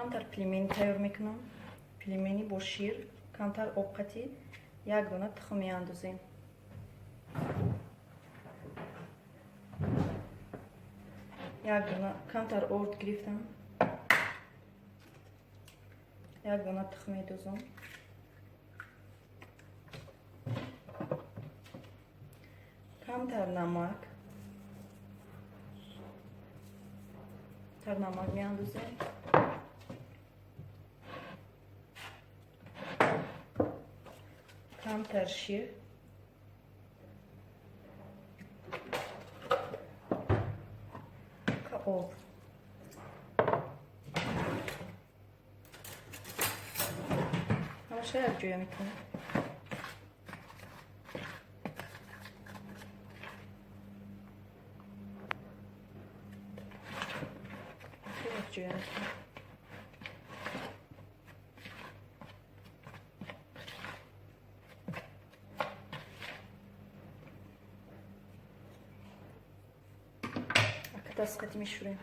Камтар пельмени тайёр мекунам. Пельмени бо шир, камтар об қатӣ, як дона тухм меандозем. Як дона камтар орд гирифтам. Як дона тухм медозам. Камтар намак. Тар намак меандозем. Камтар шир. Об. Ҳамаша якҷоя мекунем. Якҷоя мекунем. Даст қати мешӯрем.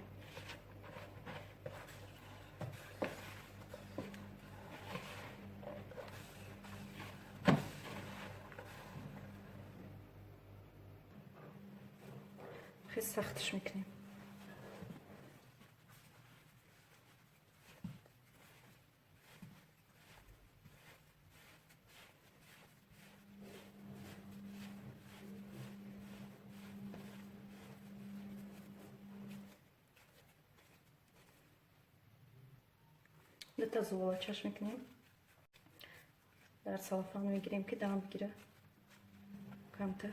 Хеле сахтш мекунем. Дута зуволачаш мекунем. Дар салафан мегирем, ки дам бигира камтар.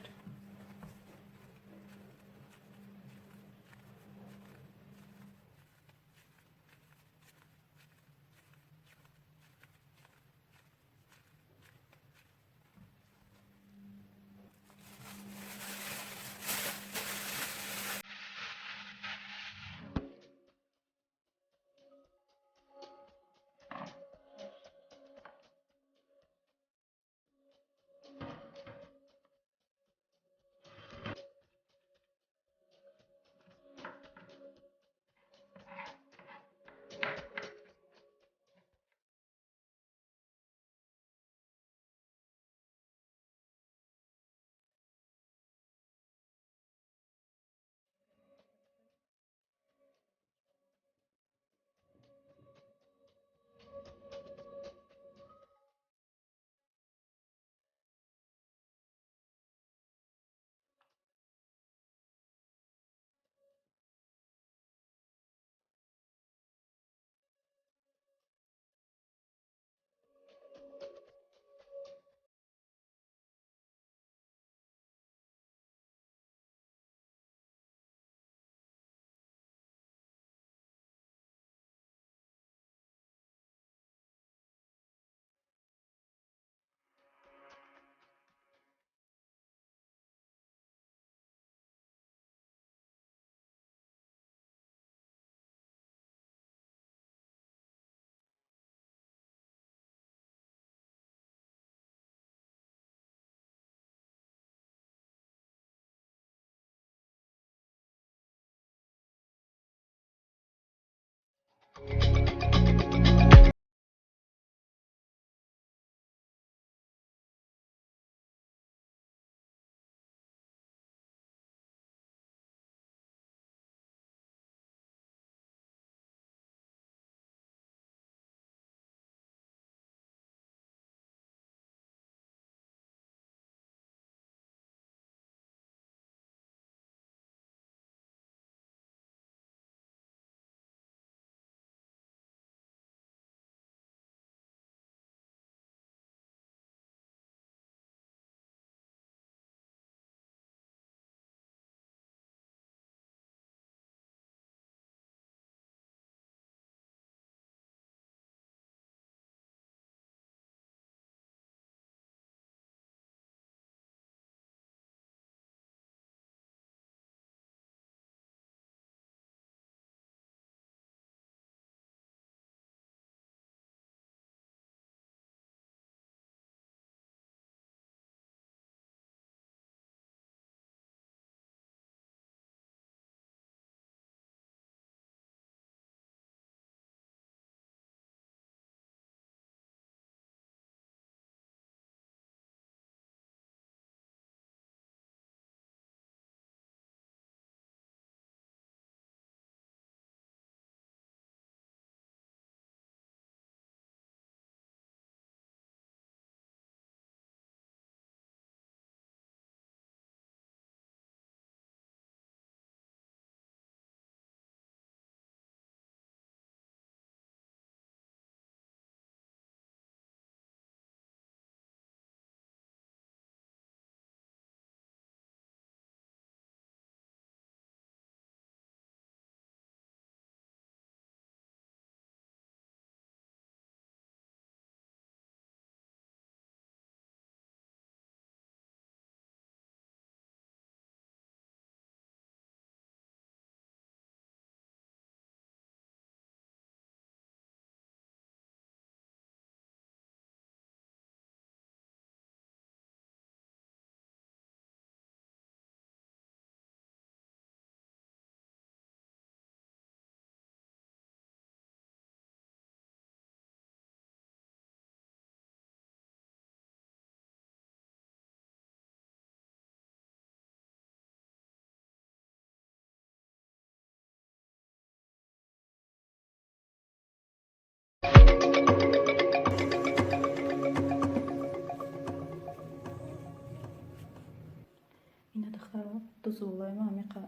Зуволаи ма ҳамиқа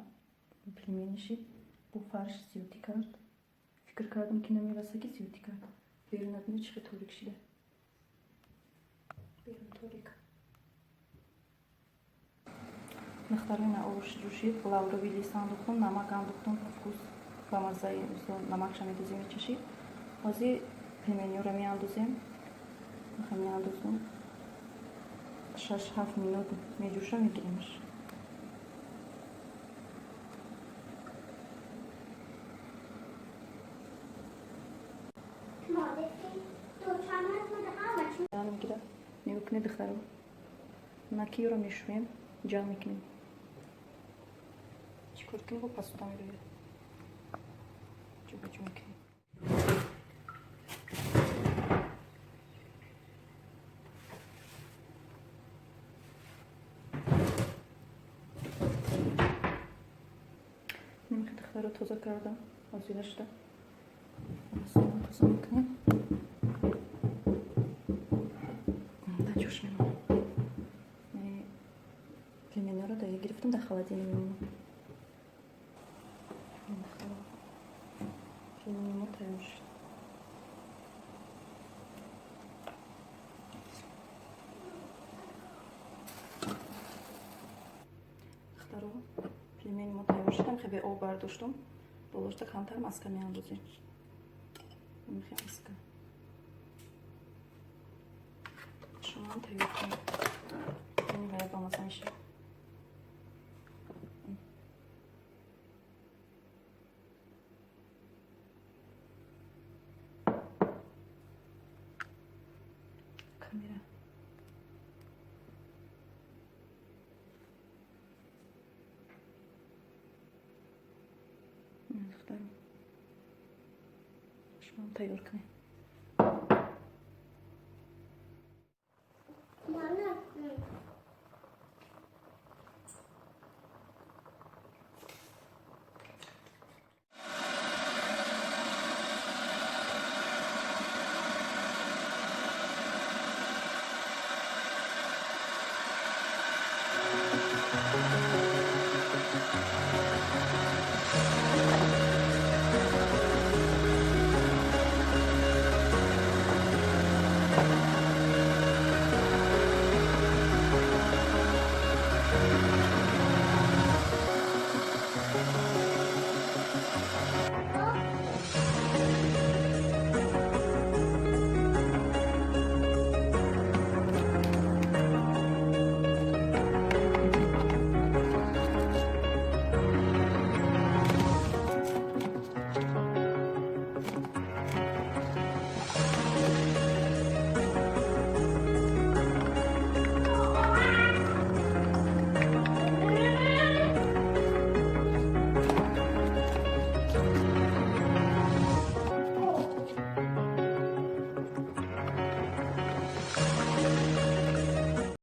пельмени шид. Бо фарш зиёдӣ кард. Фикр кардам, ки намераса, ки зиёдӣ кард. Берун абине, чӣ хел торик шида. Берун торик. Духтаро, ина ош ҷӯшид, лавровый лист андохтум, намак андохтум, вкус ба маззаи намакша медозем, мечашид. Ҳозир пельмениёро меандозем. Меандозум. 6-7 минут меҷӯша, мегиримаш. Мегира. Нигоҳ кунед, духтаро. Накиёро мешӯем, ҷамъ мекунем. Чӣ кор кунем, бо посуда мерояд. Ҷобаҷо мекунем. Немихе, духтаро, тоза кардам. Ҳозира шуда. Тоза мекунем. Дар ҷош мемонам. Пельмениро да гирифтам, дар холодильник мемонам. Пельмени мо тайёр шуд. Духтаро, пельмени мо тайёр шуд. Хеле об бардоштум. Болошта камтар маска меандозем. Мехе маска. Шумоам тайёр кунед. Бениҳоят бамаза мешавад. Камера. Духтаро, шумоам тайёр кунед. Мама.